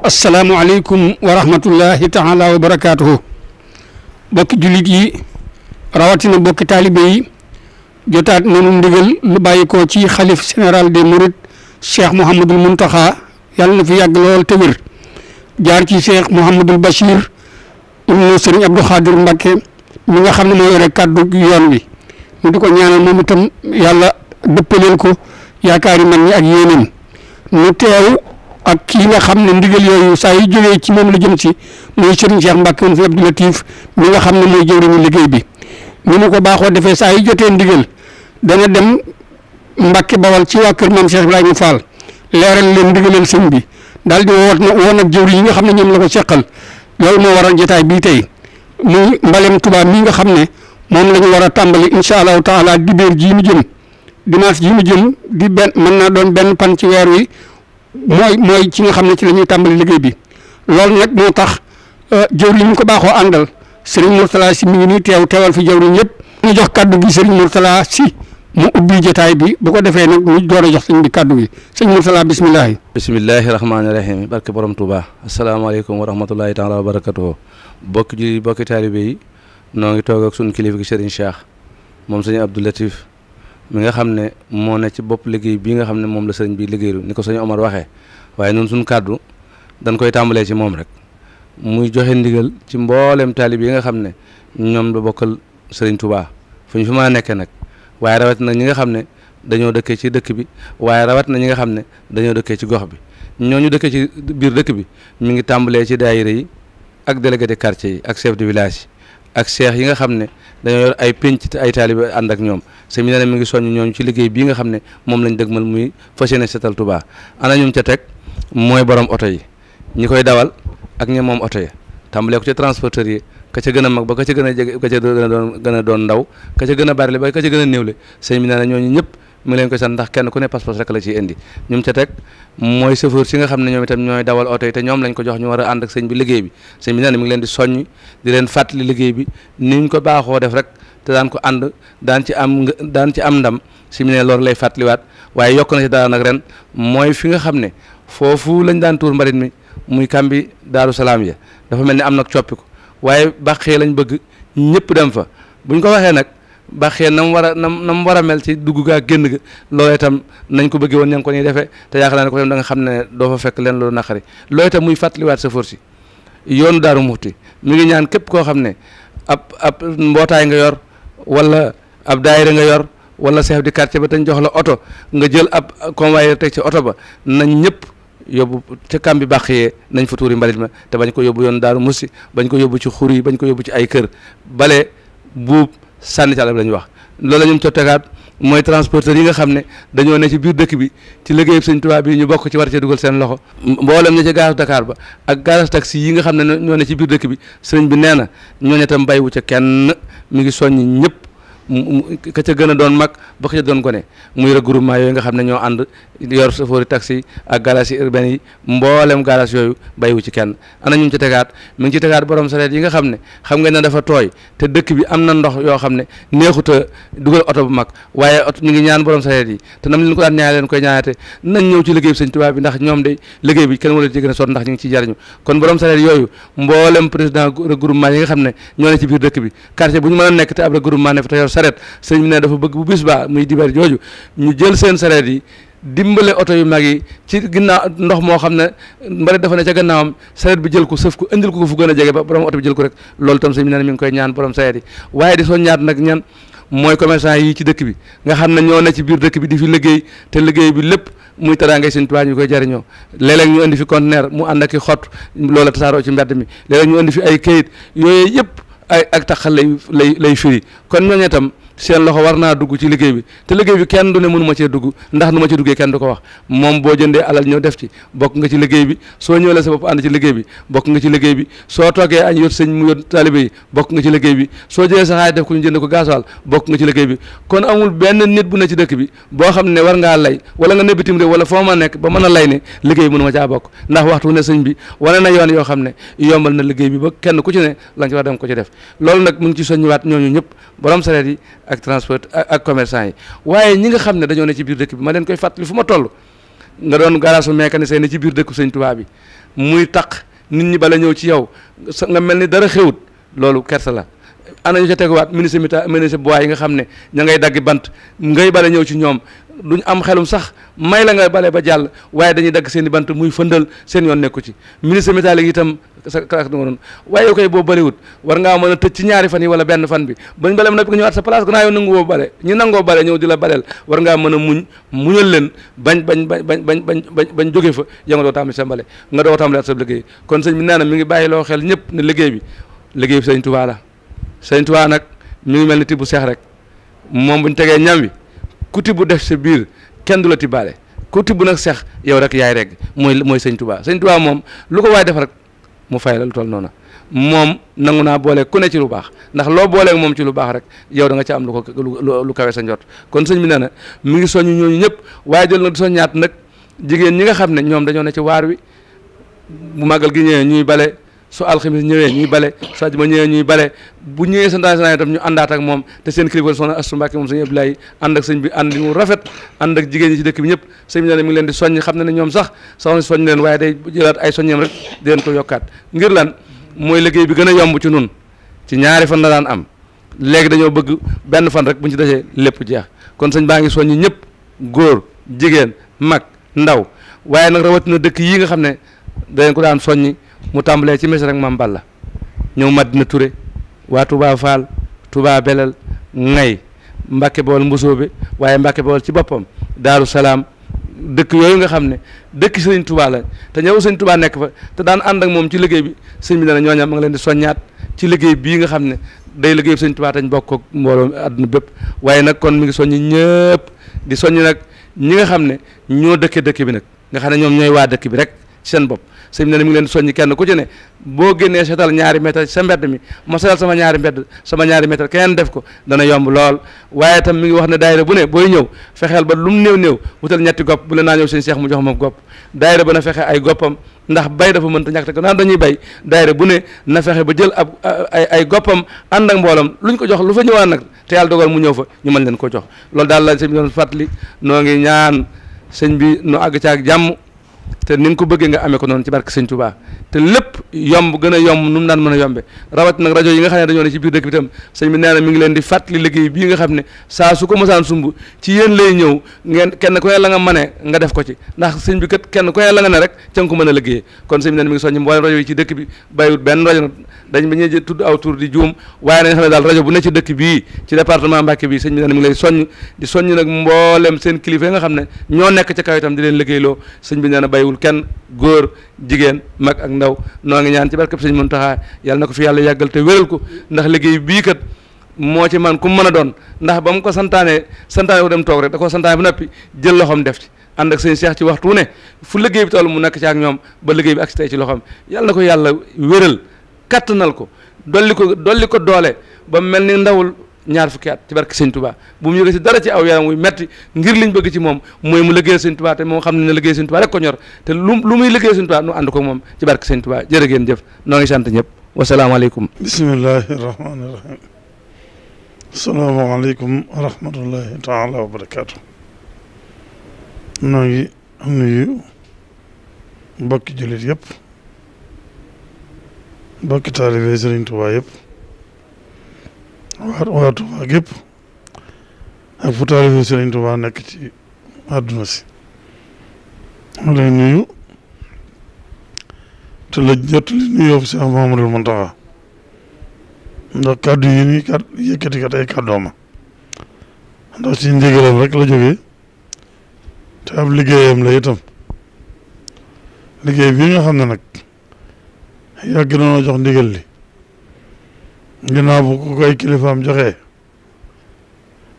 asalaamualeykum wa rahmatullahi taala wa barakaatuhu bokki jullit yi rawatina bokki taalibe yi jotaat nanu ndigal lu bàyyikoo ci xalif général des mourides cheikh Mouhamadul Mountakha yàlla na fi yàgg lool te wér jaar ci cheikh Mouhamadul Bachir ibnu Serigne Abdou Khadir Mbacké mi nga xam ne moo yore kàddu yoon wi ñu di ko ñaanal moom itam yàlla dëppaleel ko yaakaari man ñi ak yéeneen nu teew ak kii nga xam ne ndigal yooyu saa yu jógee ci moom la jëm si muy Serigne Cheikh Mbacké moom fi Abdou Latif mi nga xam ne mooy jëwriñu liggéey bi ni mu ko baaxoo defee saa yu jotee ndigal dana dem Mbacké Bawal ci waa kër maam Cheikh Ibrahima Fall leeral leen ndigalal sëñ bi daal di woon ak jëwriñ yi nga xam ne ñoom la ko seqal loolu moo waral jotaay bii tey muy mbalem Tuubaa mi nga xam ne moom la ñu war a tàmbali incha allahu taala dibéer jii mu jëm dimanche jii mu jëm di benn mën naa doon benn pan ci weer wi mooy ci nga xam ne ci la ñuy tàmbali liggéey bi loolu nag moo tax jëwriñ ñu ko baaxoo àndal Serigne Mourtala si mi ngi nii teewal fi jëwriñ yëpp ñu jox kaddu gi Serigne Mourtala si mu ubbi jotaay bi bu ko defee nag ñu door a jox sëñ bi kaddu gi sëñ Mourtala bisimilah. bisimilahi rahmaani rahim barke borom Touba asalaamaaleykum wa rahmatullahi taala wa barakatuhu bokki ji bokki taalibe yi noo ngi toog ak sunu kilifa gi Serigne Cheikh moom sëñ Abdou Latif mi nga xam ne moo ne ci bopp liggéey bii nga xam ne moom la sëriñ bi liggéeylu ni ko sëñ Omar waxee waaye noonu suñu kàddu dañ koy tàmbalee ci moom rek muy joxe ndigal ci mboolem taalib yi nga xam ne ñoom la bokkal sëriñ Touba fu ñu fi mën a nekkee nag waaye rawat na ñi nga xam ne dañoo dëkkee ci dëkk bi waaye rawat na ñi nga xam ne dañoo dëkkee ci gox bi ñooñu dëkkee ci biir dëkk bi mi ngi tàmbalee ci daayira yi ak délégué de quartier yi ak chef de village yi ak cheikh yi nga xam ne dañoo yor ay pénc te ay taalibe ànd ak ñoom sëñ bi nee na mi ngi soññ ñooñu ci liggéey bii nga xam ne moom lañ dëgmal muy fas yéene setal Touba ana ñum ca teg mooy borom oto yi ñi koy dawal ak ñi moom oto yi tàmbalee ko ci transporteur yi ka ca gën a mag ba ka ca gën a jege ka ca gën a doon ndaw ka ca gën a bari ba ka ca gën a néewle sëñ bi nee na ñooñu ñëpp mi ngi leen koy sant ndax kenn ku ne pas-pas rek la ciy indi ñum ca teg mooy chauffeur si nga xam ne ñoom itam ñooy dawal oto yi te ñoom lañ ko jox ñu war a ànd ak sëñ bi liggéey bi sëñ bi nee na mi ngi leen di soññ di leen fàttali liggéey bi niñ ko baaxoo def rek te daan ko ànd daan ci am ndam si mu ne loolu lay fàttaliwaat waaye yokk na ci dara nag ren mooy fi nga xam ne foofu lañ daan tuur mbarit mi muy kambi Daaru Salaam ya dafa mel ni am nag coppiku waaye bàqee lañ bëgg ñëpp dem fa buñ ko waxee nag bàqee na mu war a mel ci dugg gaa génn ga loolu itam nañ ko bëggee woon ña ngi ko ñuy defee te yaakaar naa ne ko tam da nga xam ne doo fa fekk leen loolu naqari loolu itam muy fàttaliwaat sa force yoonu Daaru Muxti mi ngi ñaan képp koo xam ne ab mbootaay nga yor wala ab daayira nga yor wala chef de quartier ba tañ jox la oto nga jël ab convoyeur teg ci oto ba nañ ñëpp yóbbu ca kambi bàq yee nañ fa tuuri mbalit ma te bañ ko yóbbu yoon Daaru Musti bañ ko yóbbu ci xur yi bañ ko yóbbu ci ay kër bale buub sànni ci àll bi la ñu wax loolu la ñu ca tegaat mooy transporteur yi nga xam ne dañoo ne ci biir dëkk bi ci liggéeyub Sëñ Tuubaa bi ñu bokk ci war cee dugal seen loxo mboolem ña ci gaaru Dakar ba ak gaaru taxi yi nga xam ne ñoo ne ci biir dëkk bi sëriñ bi nee na ñooñu itam bàyyiwu ca kenn mi ngi soññi ñëpp ka ca gën a doon mag ba ka ca doon gone muy regroupement yooyu nga xam ne ñoo ànd yor chauffeur taxi ak garage urbaine yi mboolem garage yooyu bàyyiwu ci kenn ana ñu ci tegaat mi ngi ci tegaat borom sareet yi nga xam ne xam nga ne dafa tooy te dëkk bi am na ndox yoo xam ne neexuta dugal oto bu mag waaye oto ñu ngi ñaan borom sareet yi te nam leen ko daan ñaane leen koy ñaanate nañ ñëw ci liggéey bi Sëñ Tuubaa bi ndax ñoom de liggéey bi kenn wala ci gën a sot ndax ñu ngi ciy jariñu kon borom sareet yooyu mboolem président regroupement yi nga xam ne ñoo ne ci biir dëkk bi quartier bu ñu mën a nekk te ab regroupement ne fa te yor sareet sëñ bi ne dafa bëgg bu bis ba muy dibeer jooju ñu jël seen sareet yi dimbale oto yu mag yi ci ginnaaw ndox moo xam ne mbari dafa ne ca gannaawam sareet bi jël ko sëf ko indil ko fu gën a jege ba borom oto bi jël ko rek loolu tam sëñ bi ne mi ngi koy ñaan borom sareet yi waaye di soo ñaat nag ñan mooy commerçant yi ci dëkk bi nga xam ne ñoo ne ci biir dëkk bi di fi liggéey te liggéey bi lépp muy taraangay Sëñ Tuubaa ñu koy jariñoo léeg-léeg ñu indi fi conteneur mu ànd ak i xott loola tasaaroo ci mbedd mi léeg-léeg ñu indi fi ay kayit yooyu yëpp ay ak taxal lay firi kon ñooñu itam seen loxo war naa dugg ci liggéey bi te liggéey bi kenn du ne mënu ma cee dugg ndax nu ma ci duggee kenn du ko wax moom boo jëndee alal ñëw def ci bokk nga ci liggéey bi soo ñëwee sa bopp ànd ci liggéey bi bokk nga ci liggéey bi soo toogee añ yot sëñ mu yot taalibe yi bokk nga ci liggéey bi soo jëlee sa xaay def ko ñu jënd ko gasoil bokk nga ci liggéey bi kon amul benn nit bu ne ci dëkk bi boo xam ne war ngaa lay wala nga ne bitim réew wala foo ma nekk ba mën a lay ne liggéey bi mënu ma caa bokk ndax waxtu ne sëñ bi wane na yoon yoo xam ne yombal na liggéey bi ba kenn ku ci ne la nga ci war dem ko ci def loolu nag mu ngi ci soññiwaat ñooñu ñëpp borom sareet yi ak transport ak commerçant yi waaye ñi nga xam ne dañoo ne ci biir dëkk bi ma leen koy fàttali fu ma toll nga doon garage mécanicien ni ci biir dëkku sëñ Tuubaa bi muy taq nit ñi bala ñëw ci yow nga mel ni dara xewut loolu kersa la. ana ñu ca teguwaat menuisier bois yi nga xam ne ña ngay daggi bant ngay bale ñëw ci ñoom duñ am xelum sax may la nga bale ba jàll waaye dañuy dagg seen i bant muy fëndal seen yoon nekku ci menuisier métallique itam sa classe nga noonu waaye yow koy boo baliwut war ngaa mën a tëj ci ñaari fan yi wala benn fan bi bañ bale nag nga ñëwaat sa place gannaaw yow nangu woo bale ñu nangoo bale ñëw di la baleel war ngaa mën a muñal leen bañ jóge fa yow nga doo tàmbali sa mbale nga doo tàmbali sa liggéey kon sëñ bi nee na mi ngi bàyyi loo xel ñëpp ne liggéey bi sëñ Tuubaa la sëñ Tuubaa nag mi ngi mel ni tibb seex rek moom buñ tegee ñam wi ku tibb def sa biir kenn du la tibbaale ku tibb nag seex yow rek yaay rek mooy sëñ Tuubaa moom lu ko waay def rek mu fay la lu toll noonu moom nangu naa boole ku ne ci lu baax ndax loo booleeg moom ci lu baax rek yow da nga ca am lu kawe sa njot kon sëñ bi nee na mi ngi soññ ñooñu ñëpp waaye jël nag di soññaat nag jigéen ñi nga xam ne ñoom dañoo ne ci waar wi bu màggal gi ñëwee ñuy bale su alxamis ñëwee ñuy bale su àjjuma ñëwee ñuy bale bu ñëwee santaane itam ñu àndaat ak moom te seen kilifa soxna Astu Mbàkke moom sëñ Abdoulaye ànd ak sëñ bi ànd mu rafet ànd ak jigéen ñi ci dëkk bi ñëpp sëñ bi ne mi ngi leen di soññ xam ne ñoom sax soxna si soññ leen waaye day jëlaat ay soññeem rek di leen ko yokkaat ngir lan mooy liggéey bi gën a yomb ci nun ci ñaari fan la daan am léegi dañoo bëgg benn fan rek buñ ci desee lépp jeex kon sëñ baa ngi soññ ñëpp góor jigéen mag ndaw waaye nag rawatina dëkk yii nga xam ne dañ ko daan soññi mu tàmbalee ci mes rek Maam Balla ñëw Madina Touré waa Touba Fall Touba Belel Ngay Mbàkke Bawol Mbusoobe waaye Mbàkke Bawol ci boppam Daaru Salaam dëkk yooyu nga xam ne dëkk sëñ Touba la te ñëw sëñ Touba nekk fa te daan ànd ak moom ci liggéey bi sëñ bi dana ñooñam ma nga leen di soññaat ci liggéey bii nga xam ne day liggéey bi sëñ Touba tañ bokk ak mbooloo àdduna bépp waaye nag kon mi ngi soññi ñëpp di soññi nag ñi nga xam ne ñoo dëkke dëkk bi nag nga xam ne ñoom ñooy waa dëkk bi rek ci seen bopp sëñ bi ne mi ngi leen di soññi kenn ku ci ne boo génnee seetal ñaari mètre sa mbedd mi ma seetal sama ñaari mètre kenn def ko dana yomb lool waaye tam mi ngi wax ne daayira bu ne booy ñëw fexeel ba lu mu néew wutal ñetti gopp bu leen naa ñëw sëñ Cheikh mu jox ma gopp daayira ba na fexe ay goppam ndax bay dafa mënta ñàkk te ko naan dañuy bay daayira bu ne na fexe ba jël ay goppam ànd ak mboolam luñ ko jox lu fa ñëwaan nag te yàlla dogal mu ñëw fa ñu mën leen ko jox loolu daal la sëñ bi doon fàttali noo ngi ñaan sëñ bi nu àgg ca ak jàmm te ni nga ko bëggee nga amee ko noonu ci barke sëñ Touba te lépp yomb gën a yomb nu mu daan mën a yombe rawat nag rajo yi nga xam ne dañoo ne ci biir dëkk bi tam sëñ bi nee na mi ngi leen di fàttali liggéey bii nga xam ne saa su ko mosaan sumb ci yéen lay ñëw ngeen kenn ku ne la nga mënee nga def ko ci ndax sëñ bi kat kenn ku ne la nga ne rek ca nga ko mën a liggéeyee kon sëñ bi nee na mi ngi soññi mboolem rajo yi ci dëkk bi bàyyiwut benn rajo nag dañ ba ñuy tudd aw tur di juum waaye nañ xam ne daal rajo bu ne ci dëkk bii ci département Mbacké bi sëñ bi nee na mi ngi lay soññ di soññ nag mboolem seen kilifa yi nga xam ne ñoo nekk ca kaw itam di leen liggéeyloo sëñ bi nee na bàyyiwul kenn góor jigéen mag ak ndaw noo ngi ñaan ci barkeb sëñ Muntaxa yàlla na ko fi yàlla yàggal te wéral ko ndax liggéey bii kat moo ci man ku mu mën a doon ndax ba mu ko santaane ko dem toog rek da ko santaane ba noppi jël loxoom def ci ànd ak sëñ Cheikh ci waxtu ne fu liggéey bi toll mu nekk ci ak ñoom ba liggéey bi ak si tey ci loxoom yàlla na ko yàlla wéral kattanal ko dolli ko doole ba mel ni ndawul ñaar fukki at ci barke sëñ Touba bu mu yëgee si dara ci aw yaram wuy metti ngir liñ bëgg ci moom mooy mu liggéey sëñ Touba te moo xam ne liggéey sëñ Touba rek ko ñor te lu muy liggéey sëñ Touba nu ànd ko moom ci barke sëñ Touba jërë ngeen jëf noo ngi sant ñëpp wasalaamaaleykum bismillahi rahmaani rahim asalaamaaleykum wa rahmatullahi taala wa barakaatu noo ngi nuyu mbokki jullit yëpp mbokki taalibe sëriñ Touba yëpp waa Touba gépp ak fu taalibe Sëriñ Touba nekk ci àdduna si ma lay nuyu te la jot li nuyoo Cheikh Mouhamadoul Mountakha ndax kàddu yi nii yëkkati kat ay kàddooma ndax ci ndigalam rek la jógee te ab liggéeyam la itam liggéey bii nga xam ne nag yàgg na noo jox ndigal li ginnaaw bu ko koy kilifaam joxee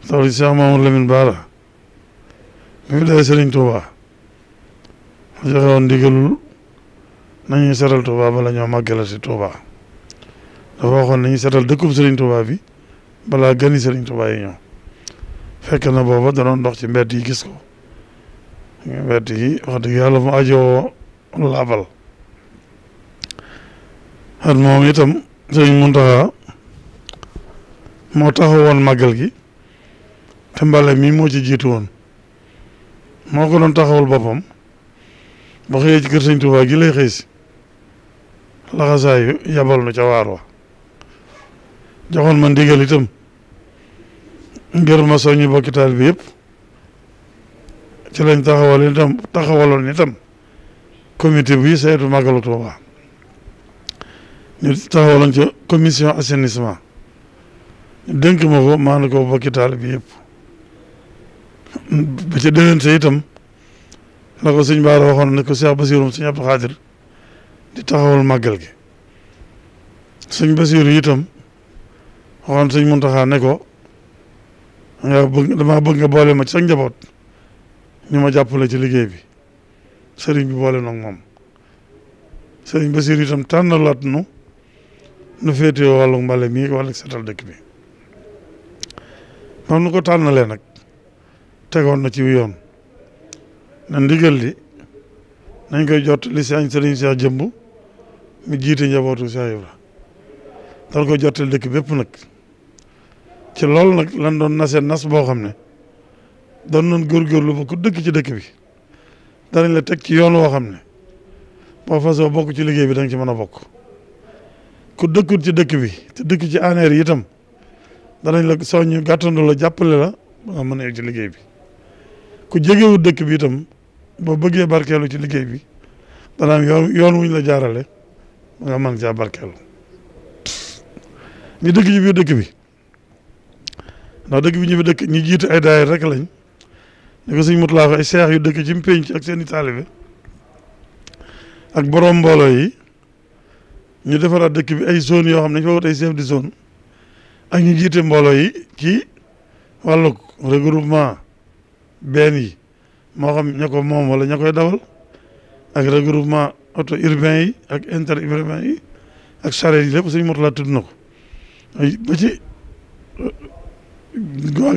taw li Cheikh Mamadou Lamine Bara mi fi day Sëriñ Touba la joxe woon ndigalul nañuy setal Touba bala ñoo màggalati Touba dafa waxoon nañuy setal dëkkub Sëriñ Touba bi balaa gani Sëriñ Touba yi ñëw fekk na booba da doon dox ci mbedd yi gis ko mbedd yi wax dëgg yàlla mu ajoo laabal at moom itam Sëriñ Muntaxa moo taxawoon màggal gi te mbale mi moo ci jiitu woon moo ko doon taxawul boppam ba xëyee ci kër sëñ Tuubaa gi lay xëy si laxasaayu yabal nu ca waar wa joxoon ma ndigal itam ngir ma soññi bokki taal bi yëpp ci lañ taxawaloon itam comité bi saytu màggalu Tuubaa ñu taxawaloon ci commission assainissement ñu dénk ma ko maa ko bokki taal bi yëpp ba ca déwénte itam la ko sëñ Baara waxoon ne ko Cheikh Basiru sëñ Abdou Khadir di taxawal màggal gi sëñ Basiru itam waxoon sëñ Muntaxa ne ko damaa bëgg nga boole ma ci sa njaboot ñu ma jàppale ci liggéey bi sëriñ bi boole nag moom sëriñ Basiru itam tànnalaat nu féete wàllu mbale mi wàllu setal dëkk bi moom nu ko tànnalee nag tegoon na ci yoon na ndigal li nañ koy jot li sëriñ Cheikh Jëmb mi jiite njabootu Cheikh Ibra dal ko jottali dëkk bépp nag ci loolu nag lan doon nasee nas boo xam ne doon nañ góorgóorlu ba ku dëkk ci dëkk bi danañ la teg ci yoon woo xam ne boo fasoo bokk ci liggéey bi da nga ci mën a bokk ku dëkkul ci dëkk bi te dëkk ci aneer yi itam danañ la soññ gàttandu la jàppale la ba nga mën a yegg ci liggéey bi ku jegewul dëkk bi itam boo bëggee barkeelu ci liggéey bi dana am yoon wuñ la jaarale ba nga mën caa barkeelu ñi dëkk ci biir dëkk bi ndax dëkk bi ñu fi dëkk ñi jiite ay daayir rek lañ ne ko sëñ Mutulaa ay seex yu dëkk ci pénc ak seen i taalibe ak borom mbooloo yi ñu defaraat dëkk bi ay zone yoo xam ne dañ fa wut ay chef de zone ak ñu jiite mbooloo yi ci wàllu regroupement benn yi moo xam ña ko moom wala ña koy dawal ak regroupement auto urbain yi ak inter urbain yi ak charrette yi lépp sëñ Mutulaa tudd na ko ba ci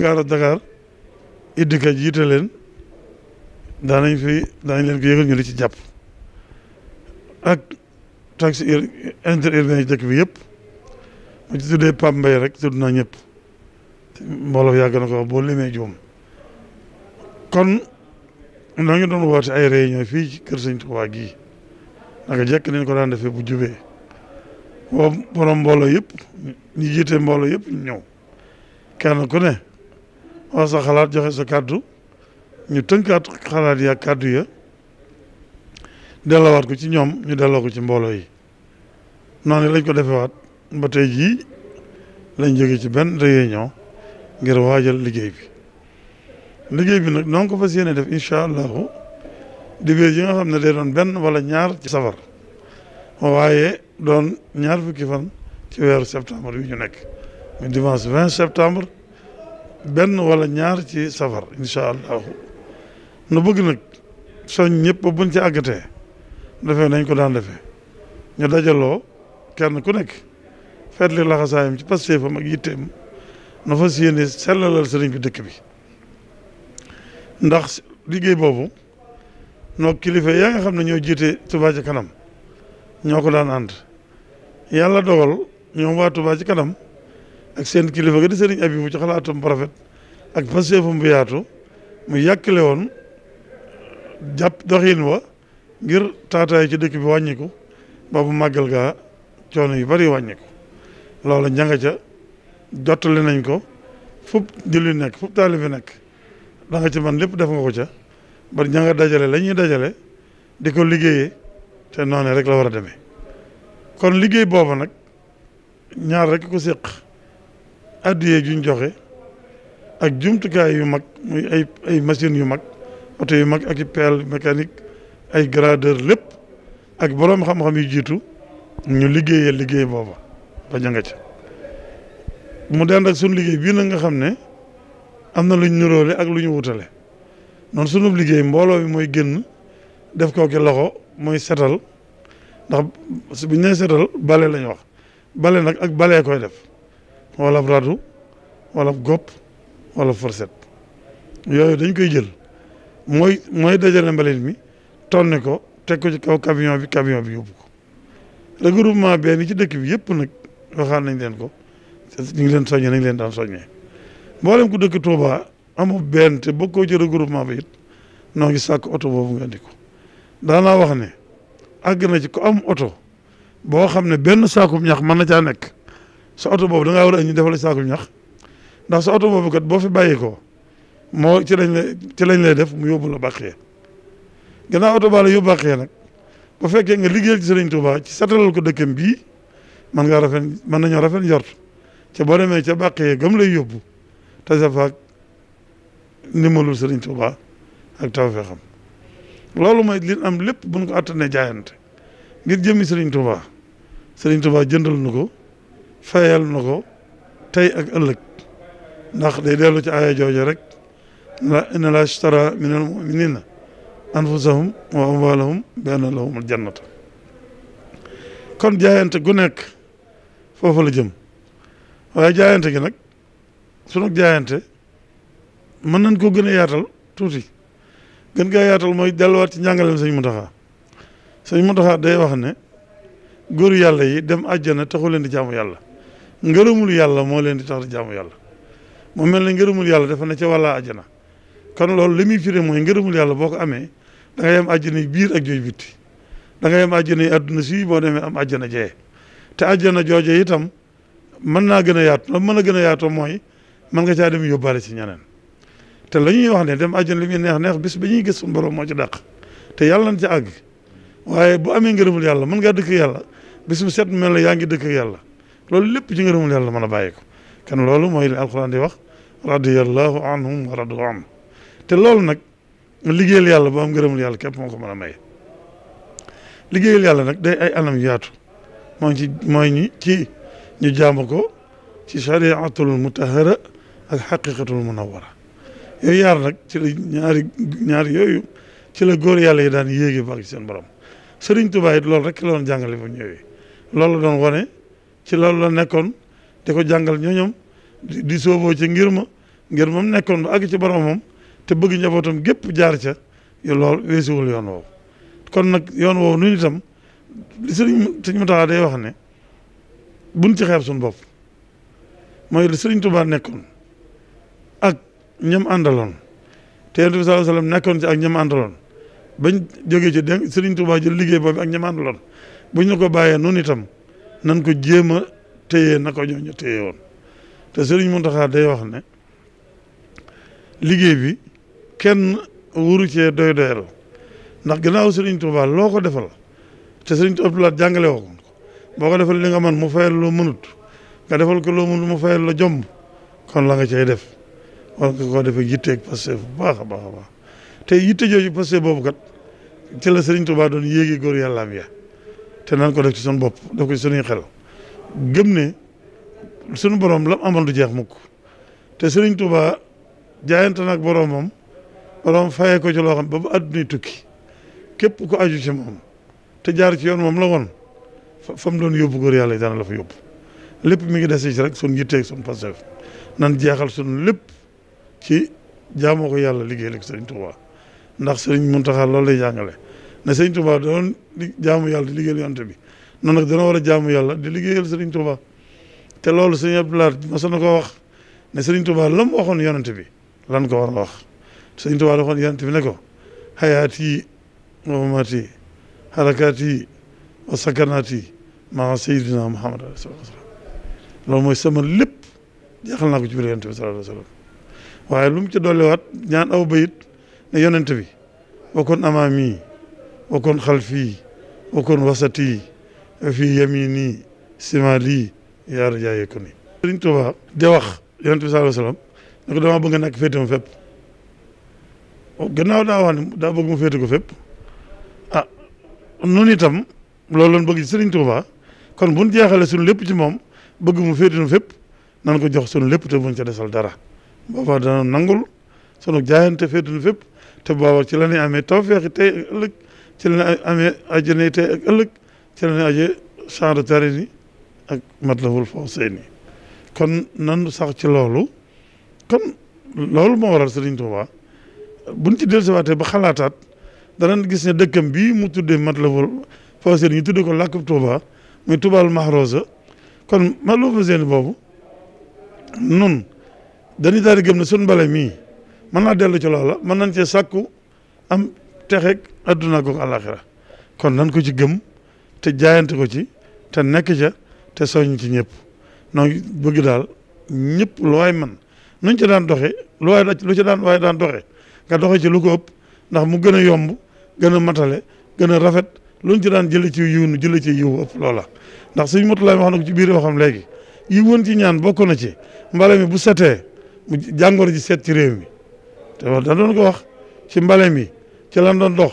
gaara Dakar iddika jiite leen daanañ leen ko yëgal ñu di ci jàpp ak taxi interurbain yi dëkk bi yëpp mu ci tuddee Pape Mbaye rek tudd naa ñëpp mbooloo yàgg na ko boo limee juum kon noo ngi doon woote ay réunion fii ci kër sëñ Tuubaa gii naka jekk nañ ko daan defee bu jubee boo borom mbooloo yëpp ñi jiite mbooloo yëpp ñëw kenn ku ne wax sa xalaat joxe sa kàddu ñu tënkaat xalaat yi ak kàddu ya delloowaat ko ci ñoom ñu delloo ko ci mbooloo yi noonu lañ ko defewaat ba tey jii lañ jóge ci benn réunion ngir waajal liggéey bi nag noonu ko fas yéene def incha allahu dibéer yi nga xam ne day doon benn wala ñaar ci safar waaye doon ñaar fukki fan ci weeru septembre bi ñu nekk muy dimanche 20 septembre benn wala ñaar ci safar incha allahu nu bëgg nag soñ ñëpp ba buñ ci àggatee defee nañ ko daan defee ñu dajaloo kenn ku nekk feetli laxasaayam ci pastéefam ak yitteem na fas yéene sellalal sëriñ bi dëkk bi ndax liggéey boobu noo kilifa yaa nga xam ne ñoo jiite Touba Ca Kanam ñoo ko daan ànd yàlla dogal ñoom waa Touba Ca Kanam ak seen kilifa ga di sëriñ Abibu ci xalaatam bu rafet ak pastéefam bu yaatu mu yàkkale woon jàpp doxin wa ngir taataay ci dëkk bi wàññiku boobu màggal gaa coono yu bari wàññiku loola njanga ca jottali nañ ko fub julli nekk fub taalibe nekk da nga ci man lépp def nga ko ca ba ña nga dajale la ñuy dajale di ko liggéeyee te noonu rek la war a demee kon liggéey booba nag ñaar rek ko séq addiyee juñ joxe ak jumtukaay yu mag muy ay machines yu mag oto yu mag ak i pelle mécanique ay gradeur lépp ak boroom xam-xam yu jiitu ñu liggéeyee liggéey booba ba ña nga ca mu dend ak suñu liggéey bii nag nga xam ne am na lu ñu niróole ak lu ñu wutale noonu sunu liggéey mbooloo mi mooy génn def ko ki loxo mooy setal ndax bu ñu nee setal bale lañu wax bale nag ak balee koy def wala radu wala gopp wala fourchette yooyu dañ koy jël mooy dajale mbalit mi tonne ko teg ko ci kaw camion bi yóbbu ko regroupement benn ci dëkk bi yëpp nag waxaan nañ leen ko ñu ngi leen soññee nañ leen daan soññee mboolem ku dëkk Touba amul benn te bokkoo ci regroupement bi it noo ngi sàkk oto boobu nga indi ko daanaa wax ne àgg na ci ko am oto boo xam ne benn saakum ñax mën na caa nekk sa oto boobu da ngaa war a ñu defal saakum ñax ndax sa oto boobu kat boo fi bàyyi ko moo ci lañ lay def mu yóbbu la bàqee gannaaw oto baa la yóbbu bàqee nag bu fekkee nga liggéeyal ci Sëriñ Tuubaa ci satalal ko dëkkam bii mën nañoo rafet njort ca boo demee ca bàqee gëm lay yóbbu tasa faak ndimbalul Sëriñ Tuubaa ak tawfeexam loolu mooy li am lépp buñ ko attanee jaayante ngir jëmmi Sëriñ Tuubaa jëndal na ko fayal na ko tey ak ëllëg ndax day dellu ci aaya jooju rek inna Allaaha ishtara minal mu'miniina anfusahum wa amwaalahum bi anna lahumul jannata kon jaayante gu nekk foofu la jëm waaye jaayante gi nag sunu jaayante mën nañ koo gën a yaatal tuuti gën gaa yaatal mooy delluwaat ci njàngaleem sëñ Muntaxa day wax ne góoru yàlla yi dem àjjana taxu leen di jaamu yàlla ngërëmul yàlla moo leen di tax di jaamu yàlla mu mel ne ngërëmul yàlla dafa ne ca wàllaa àjjana kon loolu li muy firi mooy ngërëmul yàlla boo ko amee da ngay am àjjana yi biir ak jooy bitti da ngay am àjjana yi àdduna si boo demee am àjjana jee te àjjana jooje itam mën naa gën a yaatu la mën a gën a yaatoo mooy mën nga caa dem yóbbaale ci ñeneen te la ñuy wax ne dem àjjana li muy neex bis ba ñuy gis suñu borom moo ci dàq te yàlla nañ ci àgg waaye bu amee ngërëmul yàlla mën ngaa dëkk yàlla bis mu set mel la yaa ngi dëkk yàlla loolu lépp ci ngërëmul yàlla mën a bàyyi ko kan loolu mooy li alxuraan di wax radiyallahu anhum wa radu an te loolu nag liggéeyal yàlla bu am ngërëmul yàlla képp moo ko mën a may liggéeyal yàlla nag day ay anam yaatu mooy ñi ci ñu jaamu ko ci shariatul mutahara ak xaqiqatul munawara yooyu yaar nag ci la ñaari yooyu ci la góor yàlla yi daan yéege ba ci seen borom Sëriñ Tuubaa it loolu rek la doon jàngale bu ñëwee loolu la doon wane ci loolu la nekkoon di ko jàngal ñooñom di sooboo ci ngir moom nekkoon ba àgg ci boromam te bëgg njabootam gépp jaar ca loolu weesuwul yoon woowu kon nag yoon woowu nun itam li sëñ Muntaxa day wax ne buñ ci xeeb suñu bopp mooy li Sëriñ Tuubaa nekkoon ak ñam àndaloon te Yonent bi sallallahu alayhi wasallam nekkoon ci ak ñam àndaloon bañ jógee ci dégg Sëriñ Tuubaa jël liggéey boobu ak ñam àndaloon buñ ñu ko bàyyee noonu itam nan ko jéem a téye na ko ñooñu téye woon te Sëriñ Muntaxa day wax ne liggéey bi kenn wuru cee doyal ndax gannaaw Sëriñ Tuubaa loo ko defal te Sëriñ Tuubaa jàngale woo ko boo ko defal li nga man mu fayal loo mënut nga defal ko loo mënut mu fayal la jomb kon la nga cay def war nga koo defee yitteeg Pastef bu baax a baax a baax te yitte jooju Pastef boobu kat ci la Sëriñ Tuubaa doon yéegi góor yàllaam ya te nan ko def ci suñu bopp def ko ci suñuy xel gëm ne suñu borom lam amoon du jeex mukk te Sëriñ Tuubaa jaayante nag boromam fayee ko ci loo xam ba bu àdduna tukki képp ku aju ci moom te jaar ci yoon moom la woon fa mu doon yóbbu góor yàlla yi dana la fa yóbbu lépp mi ngi des ci rek suñ yitteeg suñ Pastef nan jeexal suñ lépp ci jaamoo ko yàlla liggéeyal ak Sëriñ Tuubaa ndax Sëriñ Muntaxa loolu lay jàngale ne Sëriñ Tuubaa doon jaamu yàlla di liggéeyal yonent bi noonu nag dana war a jaamu yàlla di liggéeyal Sëriñ Tuubaa te loolu Sëriñ Abdou Lahad mas na ko wax ne Sëriñ Tuubaa la mu waxoon yonent bi lan ko war a wax Sëriñ Tuubaa waxoon yonent bi ne ko hayaati wa mamaati harakaati wa sakanaati maa sayyidina Muhammad sallallahu alayhi wa sallam loolu mooy sama lépp jeexal naa ko ci biir yonent bi sallallahu alayhi wa sallam waaye lu mu ci dolliwaat ñaan aw bayit ne yonent bi wakun amaami wakun xalfi wakun wasati fii yamini simali yaa rajaaye ko ni Sëriñ Tuubaa di wax yonent bi sallallahu alayhi wa sallam ne ko damaa bëgg nga nekk féete ma fépp gannaaw daa wax ne daa bëgg mu féete ko fépp ah noonu itam loolu lañ bëgg ci Sëriñ Tuubaa kon buñ jeexale suñu lépp ci moom bëgg mu féete nu fépp nan ko jox suñu lépp te buñ ca desal dara booba dana nangul sunu jaayante féete nu fépp te booba ci la ñuy amee tawfeexi tey ak ëllëg ci la ñuy amee àjjana tey ak ëllëg ci la ñuy ajee champs de terrain ak Matlabul Fawzayni kon nan sax ci loolu kon loolu moo waral Sëriñ Tuubaa buñ ci dellusiwaatee ba xalaataat danañ gis ne dëkkam bii mu tuddee Matlabul Fawzayni ñu tuddee ko làkkub Tuubaa muy Tuubaal Mahrousa kon Matlabul Fawzayni boobu nun dañuy daal di gëm ne suñ mbale mii mën naa dellu ci loola mën nañ cee sàkku am texeeg adduna ak àllaaxira kon nan ko ci gëm te jaayante ko ci te nekk ca te soññ ci ñëpp noo ngi bëgg daal ñëpp lu waay man nuñ ci daan doxe lu ci daan waaye daan doxe nga doxe ci lu ko ëpp ndax mu gën a yomb gën a matale gën a rafet luñ ci daan jële ci yiw nu jële ci yiw ëpp loola ndax suñ motulaay wax na ko ci biir waxam léegi yi woon ci ñaan bokk na ci mbale mi bu setee mu jàngoro ji set ci réew mi te wax da doon ko wax ci mbale mi ci lan doon dox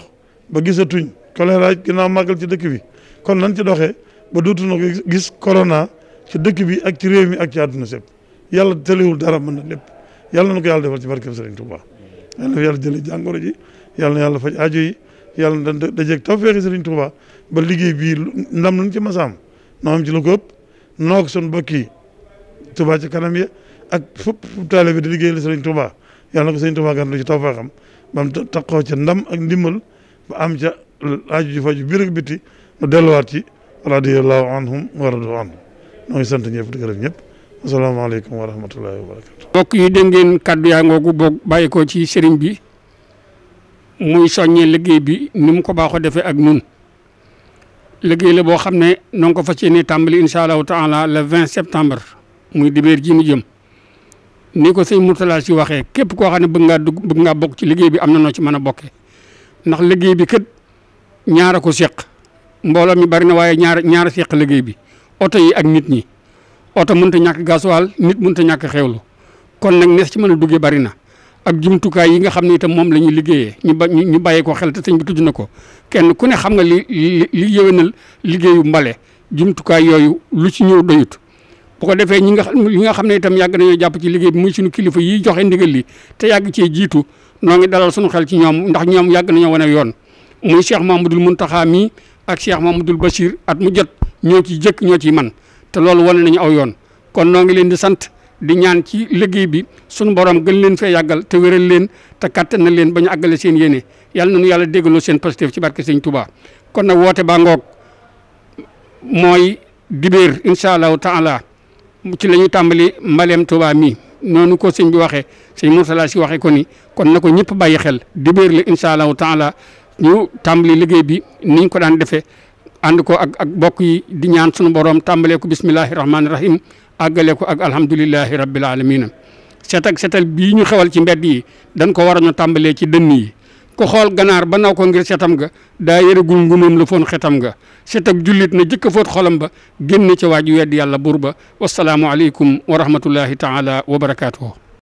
ba gisatuñ choléra ginnaaw màggal ci dëkk bi kon nan ci doxee ba dootuñu gis corona ci dëkk bi ak ci réew mi ak ci àdduna sépp yàlla tëlewul dara mën na lépp yàlla na ko yàlla defal ci barkeb Sëriñ Tuuba yàlla na yàlla jële jàngoro ji yàlla na yàlla faj aajo yi yàlla na dajeeg tawfeexi Sëriñ Tuuba ba liggéey bii ndam nañ ci masaam noo am ci lu ko ëpp noo ko sun bokki Tuuba ci kanam ya ak fépp taalibe bi di liggéey la Sëriñ Tuuba yàlla na ko Sëriñ Tuuba gàntu ci tawfeexam ba mu taxaw ca ndam ak ndimbal ba am ca aajo ji faju biir ak biti mu delluwaat ci radiyallahu anhum wa radu anhum noo ngi sant ñëpp di gërëm ñëpp asalaamaaleykum wa rahmatullahi wa barakatu mbokk yi dégg ngeen kàddu yaa ngoogu boog bàyyi ko ci sëriñ bi muy soññee liggéey bi ni mu ko baaxoo defee ak ñun liggéey la boo xam ne noo ngi ko fas yéene tàmbali incha allahu taala le 20 septembre muy dibéer ji ñu jëm ni ko sëñ Mourtala si waxee képp koo xam ne bëgg ngaa bokk ci liggéey bi am na noo ci mën a bokkee ndax liggéey bi kat ñaara ko seq mbooloo mi bari na waaye ñaara seq liggéey bi oto yi ak nit ñi oto mënut a ñàkk gasoil nit mënut a ñàkk xewlu kon nag nees ci mën a duggee bari na ak jumtukaay yi nga xam ne itam moom la ñuy liggéeyee ñu bàyyi ko xel te sëñ bi tudd na ko kenn ku ne xam nga li yëwénal liggéeyu mbale jumtukaay yooyu lu ci ñëw doyut bu ko defee ñi nga xam ne itam yàgg nañoo jàpp ci liggéey bi muy suñu kilifa yi joxe ndigal li te yàgg cee jiitu noo ngi dalal suñu xel ci ñoom ndax ñoom yàgg nañoo wane yoon muy Cheikh Mamadou Mountakha mi ak Cheikh Mamadou Bachir at mu jot ñoo ci jëkk ñoo ciy man te loolu wane nañu aw yoon kon noo ngi leen di sant di ñaan ci liggéey bi suñu borom gën leen fee yàggal te wéral leen te kattan na leen ba ñu àggale seen yéene yàlla nañu yàlla déggaloo seen positif ci barke Sëñ Touba kon nag woote baa ngoog mooy dibéer incha allahu taala ci la ñu tàmbali mbaleem Touba mi noonu ko sëñ bi waxee sëñ Mourtala si waxee ko ni kon na ko ñëpp bàyyi xel dibéer la incha allahu taala ñu tàmbali liggéey bi niñ ko daan defee ànd ko ak bokk yi di ñaan sunu borom tàmbalee ko bismillahi rahmaani rahim àggale ko ak alhamdulillahi rabbil alamin setal bii ñu xewal ci mbedd yi dañ ko war a ñu tàmbalee ci dënn yi ko xool ganaar ba naw ko ngir setam ga daa yërëgul ngumam la foon xetam ga setab jullit na jëkk a fóot xolam ba génn ca waaju weddi yàlla buur ba wasalaamu aleykum wa rahmatullahi taala wa barakaatuhu